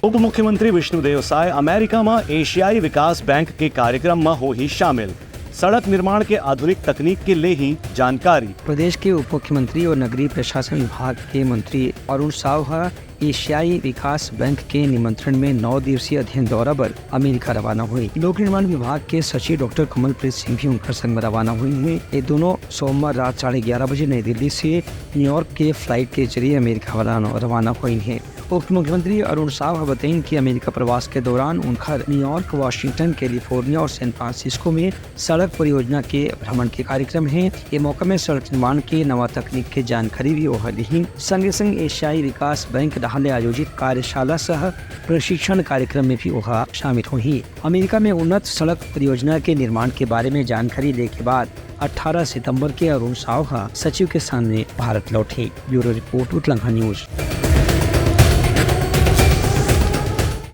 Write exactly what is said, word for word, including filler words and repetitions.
उप मुख्यमंत्री विष्णुदेव साय अमेरिका म एशियाई विकास बैंक के कार्यक्रम म होही शामिल। सड़क निर्माण के आधुनिक तकनीक के लेही जानकारी। प्रदेश के उप मुख्यमंत्री और नगरीय प्रशासन विभाग के मंत्री अरुण साव ह एशियाई विकास बैंक के निमंत्रण में नौ दिवसीय अध्ययन दौरा बर अमेरिका रवाना हुई। लोक निर्माण विभाग के सचिव डॉक्टर कमलप्रीत सिंह भी उनकर संग में रवाना हुई हैं। ये दोनों सोमवार रात साढ़े ग्यारह बजे नई दिल्ली से न्यूयॉर्क के फ्लाइट के जरिए अमेरिका रवाना, रवाना हुई हैं। उप मुख्यमंत्री अरुण साव ह बताइन कि अमेरिका प्रवास के दौरान उनकर न्यूयॉर्क, वाशिंगटन, कैलिफोर्निया और सैन फ्रांसिस्को में सड़क परियोजना के भ्रमण के कार्यक्रम हे। ये मौका में सड़क निर्माण के नवा तकनीक के जानकारी भी ओह लिही। संगे संग एशियाई विकास बैंक डहार ले आयोजित कार्यशाला सह प्रशिक्षण कार्यक्रम में भी ओह शामिल होही। अमेरिका में उन्नत सड़क परियोजना के निर्माण के बारे में जानकारी ले के बाद अठारह सितंबर के अरुण साव ह सचिव के सामने भारत लौटही। ब्यूरो रिपोर्ट, उतलंघा न्यूज।